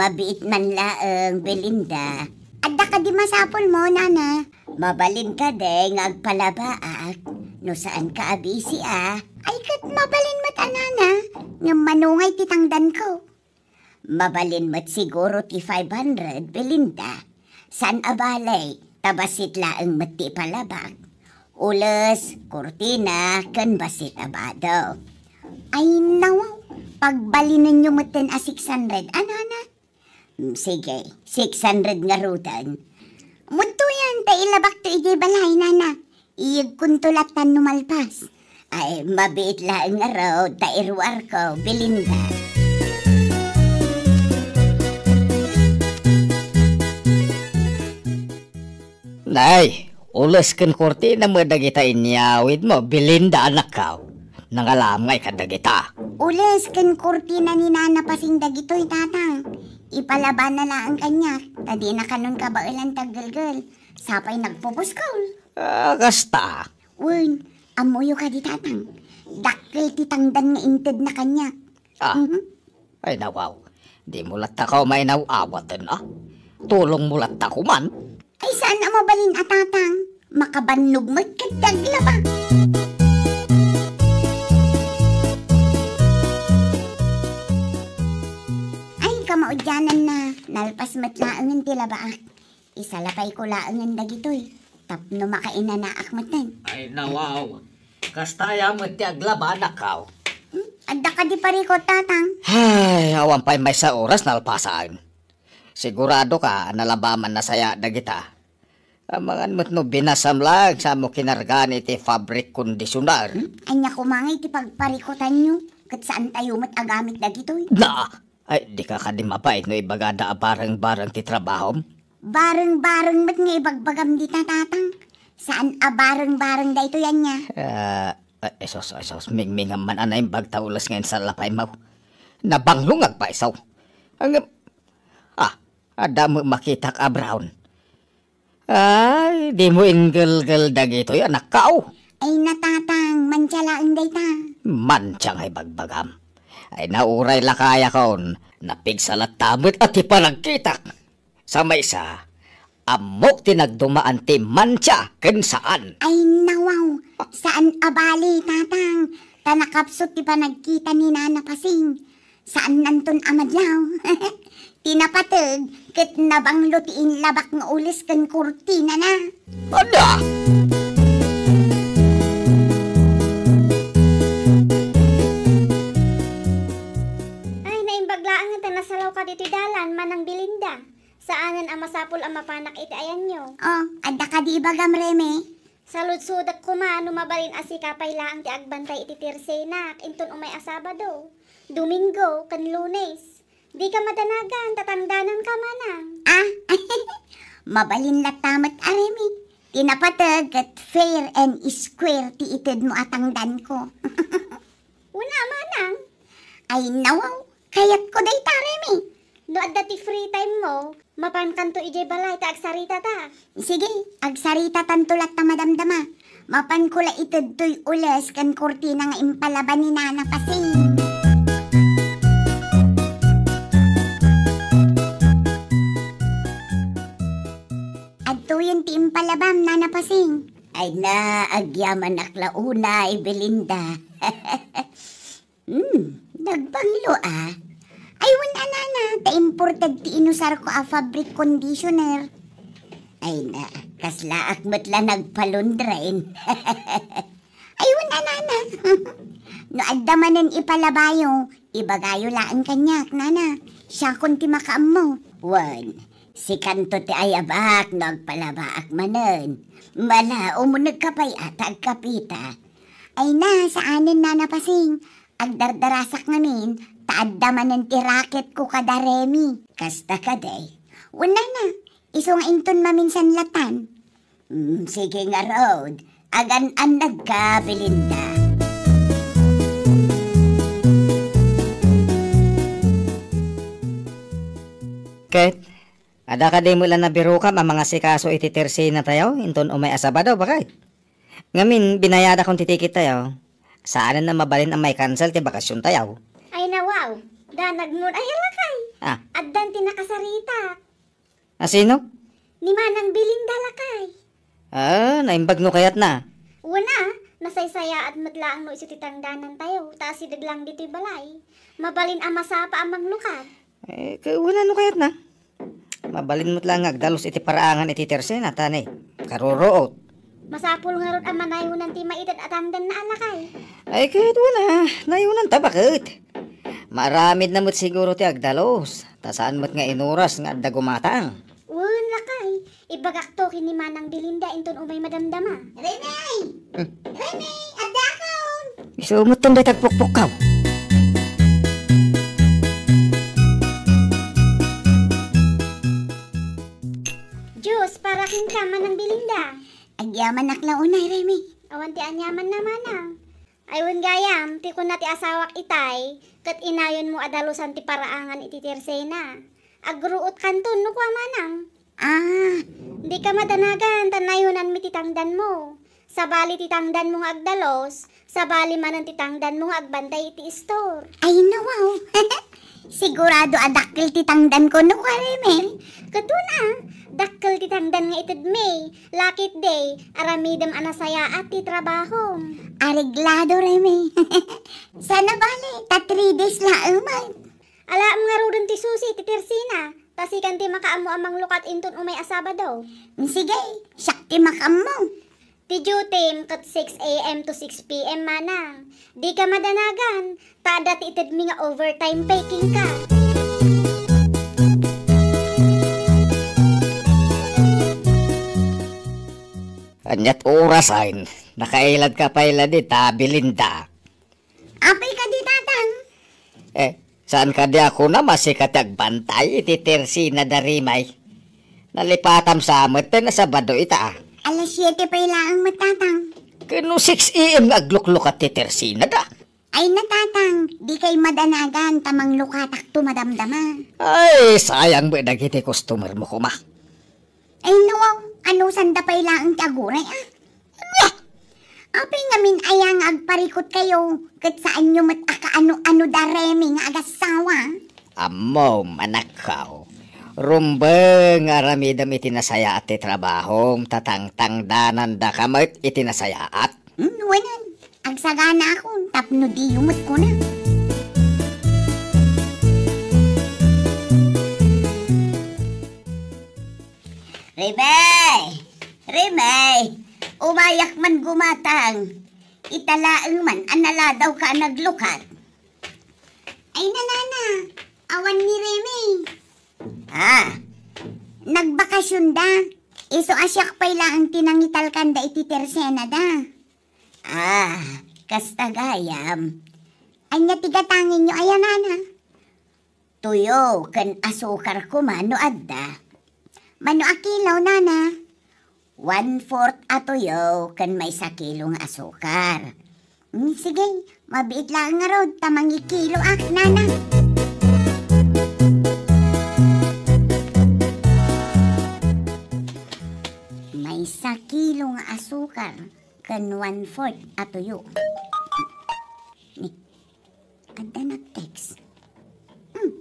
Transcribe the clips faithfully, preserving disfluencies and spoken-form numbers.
Abiit man laeng, Belinda. Adda kadi masapulmo, nana? Mabalin kadi nga agpalabaak no saanka a busy a? Ay, ket mabalin met a, nana, ngem mano ngay ti tangdanko? Mabalin met siguro ti five hundred, Belinda. Saan a bale, ta bassit laeng met ti ipalabak. Ules, kurtina, ken bassit a bado. Ay, nawaw, pagbalinenyo metten a six hundred, a, nana? Mm, sige, six hundred ngaruden. Mudtoyen ta ilabakto idiay balay, nana. Iyegkonto lattan no malpas. Ay, mabiit laeng ngarud ta iruarko, Belinda. Nay, ules ken kurtina met dagita inyawidmo, Belinda, anakko. Nangalam ngay kadagita. Ules ken kurtina ni Nana Pasing dagitoy, Tatang. Ipalabana laeng kaniak, ta dina kanon kabaelan ti aggelgel. Sapay nagpupuskol. Ah, kasta. Wen, ammoyo kadi, Tatang. Dakkel ti tangdan nga intedna kaniak. Ah. Mhm. Ay, nawaw. Dimo latta koma inaw-awaten, a? Tulongmo latta koman. Ay, saan a mabalin a, Tatang. Makabannog met ket aglaba. Ay, kamaudiananna. Nalpas met laengen ti labaak. Isalapayko laengen dagitoy tapno makainanaak metten. Ay, nawaw. Kasta aya met ti aglaba, anakko. Hmm? Adda kadi parikut, Tatang? Ay, awan pay maysa oras nalpasan. Siguradoka a nalabaman a sayaat dagita. Amangan met no binasam laeng samo kinargaan iti fabric conditioner. Hmm? Ania koma ngay ti pagparikutanyo? Ket saantayo met agamit dagitoy. Na! Ay, dika kadi mabain no ibagada a bareng-bareng ti trabahom? Bareng-bareng met nga ibagbagam dita, Tatang. Saan a bareng-bareng daytoy, ania? Ah, ah, esos, esos, mingmingam man a naimbag ta ules nga insalapaymo. Nabanglo nga agpaiso. Ang, ah, adda met makitak a brown. Ay, dimo inggelgel dagitoy, anakko. Ay, na, Tatang, mantia laeng dayta. Mantia nga ibagbagam. Ay, nauray lakayakon, napigsa latta met a ti panagkitak. Sa maysa, ammok ti nagdumaan ti mantia ken saan. Ay, nawaw, saan a bale, Tatang, ta nakapsut ti panagkita ni Nana Pasing. Saannanton a madlaw. Ti napateg ket nabanglo ti inlabak nga ules ken kurtinana. Ada! Ay, naimbag laeng ta nasalawka ditoy dalan, Manang Belinda. Saanen a masapul a mapanak iti ayanyo. Oh, adda kadi ibagam, Reme? Saludsodek koma no mabalin a sika pay laeng ti agbantay iti tirsenak inton umay a Sabado, Domingo, ken Lunes. Dika madanagan, ta tangdananka, Manang. Ah, mabalin latta met a Remi. Ti napateg ket fair and square ti itedmo a tangdanko. Una, Manang. Ay, nawaw. Kayatko dayta, Remi. No adda ti free time mo, mapankanto idiay balay ta agsaritata. Sige, agsaritatanto latta madamdama. Mapanko la itedtoy ules ken kurtina nga impalaba ni Nana Pasing. Adtoyen ti impalabam, Nana Pasing. Ay na, agyamanak la unay, Belinda. Hmm, nagbanglo, ah. Ay, wen a, Nana, ta imported ti inusarko a fabric conditioner. Ay na, kaslaak met la nagpalundren. Ay, wen a, Nana. No adda manen ipalabayo, ibagayo laeng kaniak, Nana. Siakon ti makaammo. Wen, sikanto ti ayabak no agpalabaak manen. Mala, umunegka pay a ta agkapita. Ay na, saanen, Nana Pasing. Agdardarasak ngamin, ta adda manen ti racket ko kada Remi. Kasta kadi. Wen a, Nana, isu nga inton maminsan latan. Mm, sige ngarud. Agan-annadka, Belinda. Ket, adda kadi met la nabirokam a mangasikaso iti tersenatayo inton umay a Sabado, baket? Ngamin, binayadakon ti ticket tayo. Saanen a mabalin a mai-cancel ti bakasyon tayo. Ay, nawaw. Danagmon, ay, lakay. Ah. Addan ti nakasaritak. A sino? Ni Manang Belinda, lakay. Ah, naimbag no kayatna. Wen a, nasaysayaat met laeng no isu ti tangdanantayo, ta asideg laeng ditoy balay. Mabalin a masapa a manglukat. Eh, ka-, wen a no kayatna. Mabalin met laeng nga agdalus iti paraangan iti tersena, ta ne, karuruot. Masapul ngarud a manayunan ti maited a tangdanna a lakay. Ay, ket wen a, nayunanta baket. Maaramidna met siguro ti agdalus, ta saan met nga inuras nga adda gumatang. Wen, lakay, ibagakto ken ni Manang Belinda inton umay madamdama. Rene! Hmm. Rene! Adda akon! Isu met ton dayta agpukpukkaw. Diyos, para kenka, Manang Belinda. Agyamanak la unay, Rene. Awan ti aniamanna, Manang. Ay, wen gayam, ti kuna ti asawak itay, ket inayonmo a dalusan ti paraangan iti tersena. Agruotkanton no kua, Manang. Ah. Dika madanagan, ta nayunanmi ti tangdanmo. Sabali ti tangdanmo nga agdalus, sabali manen ti tangdanmo nga agbantay iti istor. Ay, nawaw. Sigurado a dakkel ti tangdanko no kua, Rene. Ket wen a, dakkel ti tangdan nga itedmi. Lakit day, aramidem a nasayaat ti trabahom. Areglado, Rene. Sana bale, ta three days laeng met. Alaem ngaruden ti susi iti tersena, ta sikan ti makaammo a manglukat inton umay a Sabado. Sige, siak ti makaammo. Ti duty-m ket six a.m. to six p.m., Manang. Dika madanagan, ta adda ti itedmi nga overtime pay kenka. Aniat orasen, nakailadka pay la dita, Belinda? Apay kadi, Tatang? Eh, saan kadi a kunam a sika ti agbantay iti tersena da Rene? Nalipatam sa met ta Sabado ita, a. Alas siete pay laeng met, Tatang. Ken no six a.m. nga agluklukat ti tersena da? Ay na, Tatang, dikay madanagan ta manglukatakto madamdama. Ay, sayang met dagiti customer mo koma. Ay, nawaw, anusanda pay laeng ti aguray, a? Bah! Apay ngamin aya nga agparikutkayo, ket saanyo met a kaano-ano da Rene nga agassawa? Ammom, anakko. Rumbeng nga aramidem iti nasayaat ti trabahom, ta tangtangdanandaka met iti nasayaat. Hmm, wen a, agsaganaakon tapno diyo met kuna. Rene! Rene! Umayak man gumatang. Ita laeng man a naladawka a naglukat. Ay, nanana, awan ni Rene. Ah, nagbakasionda. Isu a siak pay laeng ti nangitalkanda iti tersenada. Ah, kasta gayam. Ania ti gatangenyo aya, nana? Tuyo ken asukar koma no adda. Mano a kilo, nana? One-fourth a tuyo ken maysa kilo nga asukar. Hmm, sige, mabiit laeng ngarud ta mangikiloak, nana. Maysa kilo nga asukar ken one-fourth a tuyo. Ni, adda nag-text. Hmm.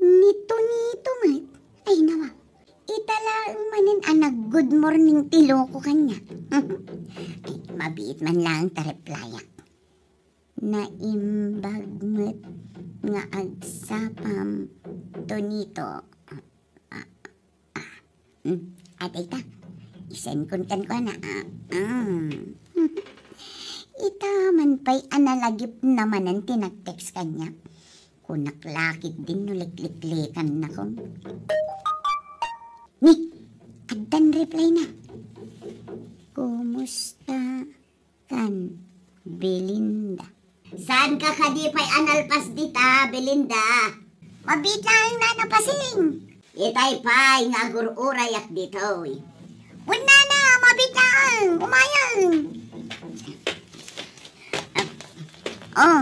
Ni Tonito met. Ay, nawa. Ita laeng manen a nag-good morning ti loko kaniak. Ay, mabiit man laeng ta replyak. Naimbag met nga agsapam, Tonito. Ah, ah. Hmm, adda ita. I-send kon kenkuana. Ah, ah. Ita man pay a nalagipna manen ti nag-text kaniak. Kunak la ketdin no likliklekannakon. Ni, addan reply na. Kumusta kan Belinda? Saanka kadi pay a nalpas dita, Belinda? Mabiit laeng, Nana Pasing. Itay pay nga agur-urayak ditoy. Wen, Nana, mabiit laeng. Umayen. Oh,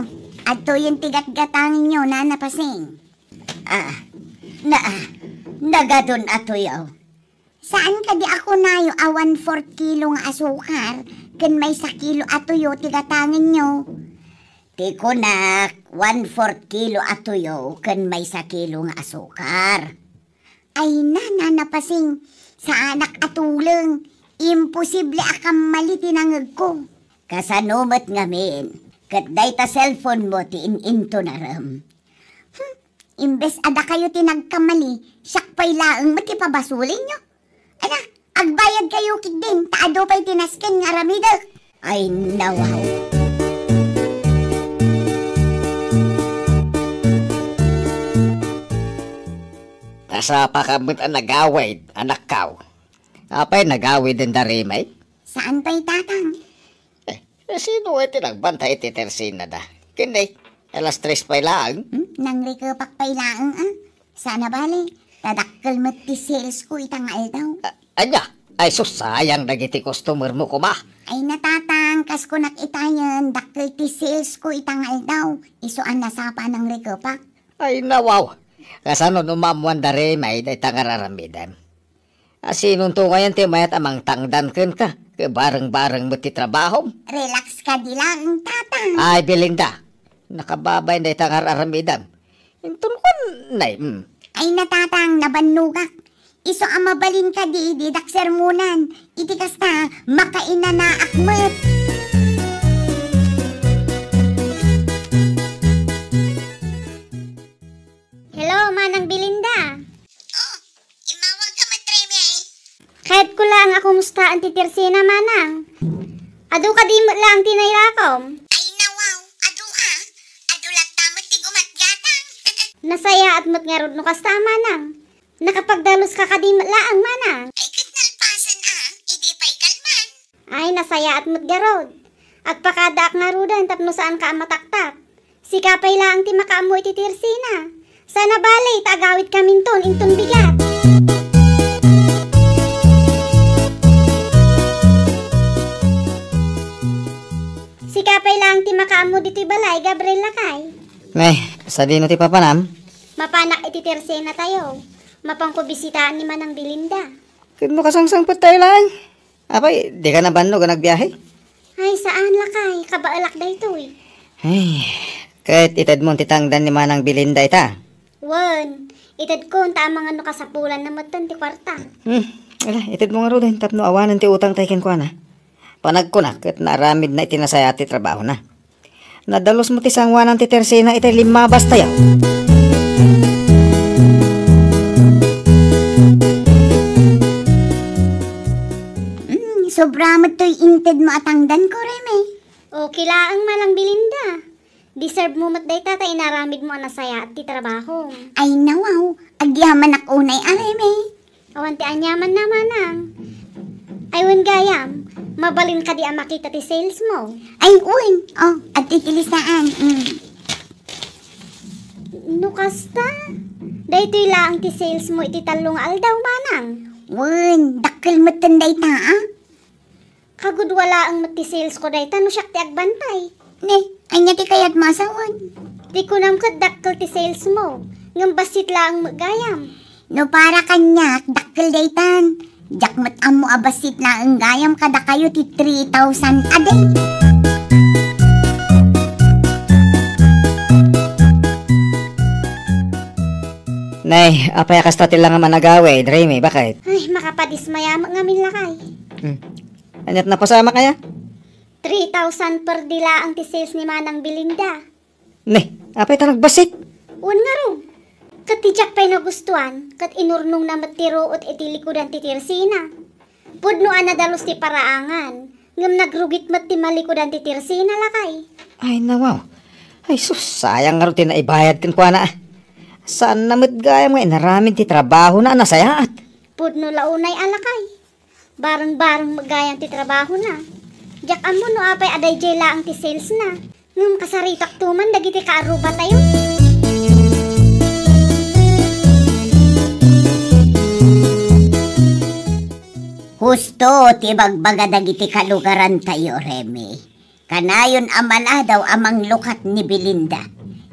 adtoyen ti gatgatangenyo, Nana Pasing. Ah, na, nagadun a tuyo. Saan kadi a kunayo a one-fourth kilo nga asukar ken maysa kilo a tuyo ti gatangenyo? Ti kunak, one-fourth kilo a tuyo ken maysa kilo nga asukar. Ay na, Nana Pasing, saanak a tuleng. Imposible a kammali ti nangegko. Kasano met ngamin, ket dayta cellphone mo ti in-intonarem? Hmm, imbes a dakayo ti nagkamali, siak pay laeng met ti pabasulenyo. Ala, agbayad kayo ketdin, ta adu pay ti nasken nga aramidek. Ay, nawaw. Nasapaka met a nagawid, anakkaw. Apay nagawiden da Remay? Saan pay, Tatang? Eh, eh, sino ti nagbantay iti tersinada? Ken, eh, alas tres pay laeng? Hmm? Nangrikepak pay laeng, ah. Sana bale, ta dakkel met ti sales ko ita nga aldaw. A-, ania? Ay sus, sayang dagiti customer mo, kuma. Ay na, Tatang, kas kunak itayen, dakkel ti sales ko ita nga aldaw. Isu a nasapa nangrikepak. Ay, nawaw. Kasano no maammuan da Remay dayta nga ar-aramidem? A, sinonto ngayen ti mayat a mangtangdan kenka? Ket bareng-bareng met ti trabahom. Relax kadi laeng, Tatang. Ay, Belinda, nakababain dayta nga ar-aramidem. Inton kuan, nay, mm. Ay na, Tatang, nabannogak. Isu a mabalin kadi, didak sermonan. Iti kasta, makainanaak met. Hello, Manang Belinda. Oh, immawagka met, Remay. Kayatko laeng a kumustaan ti tersina, Manang. Adu kadi met laeng ti nairakom? Ay, nawaw, adu a. Adu latta met ti gumatgatang. Nasayaat met ngarud no kasta, Manang. Nakapagdaluska kadi met laeng, Manang? Ay, ket nalpasen a, idi pay kalman. Ay, nasayaat met garud. Agpakadaak ngaruden tapno saanka a mataktak. Sika pay laeng ti makaammo iti tersina. Sana bale, ta agawidkaminton inton bigat. Sika pay laeng ti makaammo ditoy balay, Gabriel, lakay. Nay, sadino ti papanam? Mapanak iti tersinatayo. Mapanko bisitaan ni Manang Belinda. Ket no kasangsangpettayo laeng? Apay, dika nabannog a nagbiahe? Ay, saan, lakay. Kabaelak daytoy. Ay, ket itedmon ti tangdan ni Manang Belinda ita? Wen, itedkon ta amangan no kasapulanna metten ti kuarta. Hmm, ala, itedmo ngaruden tapno awanen ti utangtay kenkuana. Panagkuna ket naaramidna iti nasayaat ti trabahona. Nadalus met ti sangoanan ti tersina iti limmabastayo. Mm, sobra met toy intedmo a tangdanko, Remay. Okay laeng, Manang Belinda. Deserve mo met dayta ta inaramid mo a nasayaat ti trabaho. Ay, nawaw, agyamanak unay a, Remay. Awan ti aniamanna, Manang. Ay, wen gayam, mabalin kadi a makita ti sales mo? Ay, wen. Oh, adtoy ti listaan. Mm. No kasta, daytoy laeng ti sales mo iti tallo nga aldaw, Manang. Wen, dakkel metten dayta, ah. Kagudua laeng met ti sales ko dayta no siak ti agbantay. Ne, ania ti kayatmo a sawen? Ti kunam ket dakkel ti sales mo, ngem bassit laeng met gayam. No para kaniak, dakkel daytan. Diak met ammo a bassit laeng gayam kadakayo ti three thousand a day. Nay, apay a kasta ti langam a nagawid, Remy, bakit? Ay, makapadismaya met ngamin, lakay. Hmm. Aniat napasamak aya? Three thousand per day laeng ti sales ni Manang Belinda. Ne, apay ta nagbassit? Wen ngarud. Ket ti diak pay nagustuan, ket inurnongna met ti ruot iti likudan ti tersina. Pudno a nadalus ti paraangan, ngem nagrugit met ti malikudan ti tersina, lakay. Ay, nawaw. Ay, sus, sayang ngarud ti naibayad kenkuana, ah. Saanna met gayam nga inaramid ti trabahona a nasayaat. Pudno la unay a, lakay. Bareng-bareng met gayam ti trabahona. Diak ammo no apay a daydiay laeng ti salesna. Ngem kasaritakto man dagiti kaarrubatayo. Husto ti bagbaga dagiti kalugarantayo, Remy. Kanayon a maladaw a manglukat ni Belinda.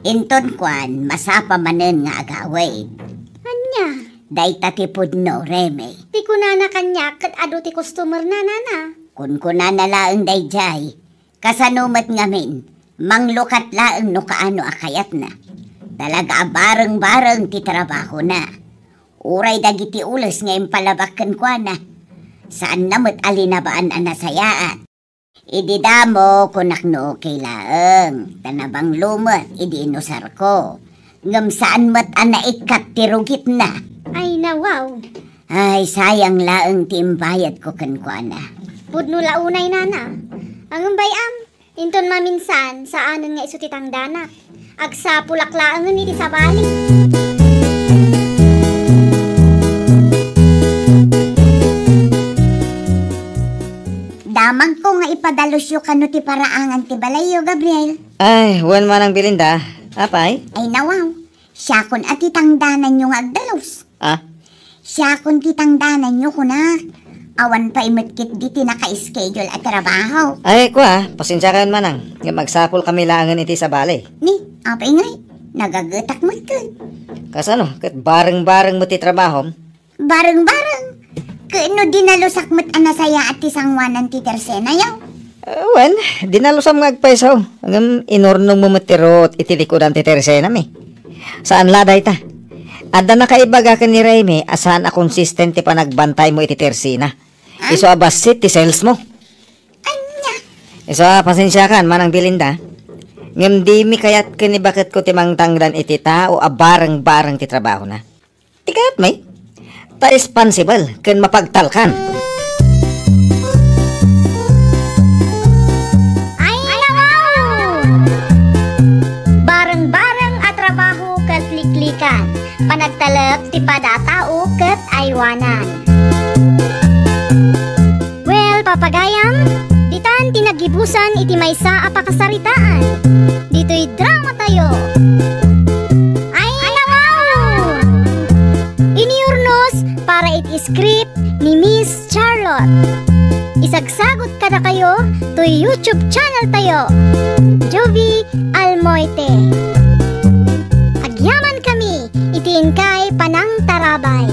Inton kuan, masapa manen nga agawid. Ania? Dayta ti pudno, Remy. Ti kunana kaniak ket adu ti customer-na, nana. Kunkunana laeng daydiay. Kasano met ngamin? Manglukat laeng no kaano a kayatna. Talaga a bareng-bareng ti trabahona. Uray dagiti ules nga impalabak kenkuana, saanna met a linabaan a nasayaat. Idi damo, kunak no okay laeng, ta nabanglo met idi inusarko. Ngem saan met a naikkat ti rugitna. Ay, nawaw. Ay, sayang laeng ti imbayadko kenkuana. Pudno la unay, nana. Ngem bay-am, inton maminsan, saanen nga isu ti tangdanak. Agsapulak laengen iti sabali. Damagko nga ipadalusyo kano ti paraangan ti balayyo, Gabriel. Ay, wen, Manang Belinda. Apay? Ay, nawaw. Siakon a ti tangdananyo nga agdalus. Ah? Siakon ti tangdananyo, kunak. Awan pay met ketdi ti naka-schedule a trabaho. Ay, kua, pasensiakayon, Manang. Ngem agsapulkami laengen iti sabali. Ni, apay ngay, nagagetak met ket. Kasano? Ket bareng-bareng met ti trabahom? Bareng-bareng. Ket no dinalusak met a nasayaat ti sanguanan ti tersenayo? Eh, wen, dinalusam nga agpayso. Ngem inurnongmo met ti ruot iti likudan ti tersenami. Saan la dayta. Adda nakaibaga ken ni Raymi a saan a konsisten ti panagbantaymo iti tersena. Ah? Isu a bassit ti salesmo. Ania? Isu a pasensiakan, Manang Belinda. Ngem dimi kayat ken ni baketko ti mangtangdan iti tao a bareng-bareng ti trabahona. Ti kayatmi, ta responsible ken mapagtalkan. Ay, nawaw! Bareng-bareng a trabaho ket liklikan, panagtalek ti padatao ket aywanan. Well, papagayam, ditan ti naggibusan iti maysa a pakasaritaan. Ditoy drama tayo. Ay, nawaw! Iniurnos para iti script ni Miss Charlotte. Isagsagot kadakayo toy YouTube channel tayo, Jovie Almoite. Agyaman kami iti inkay panangtarabay.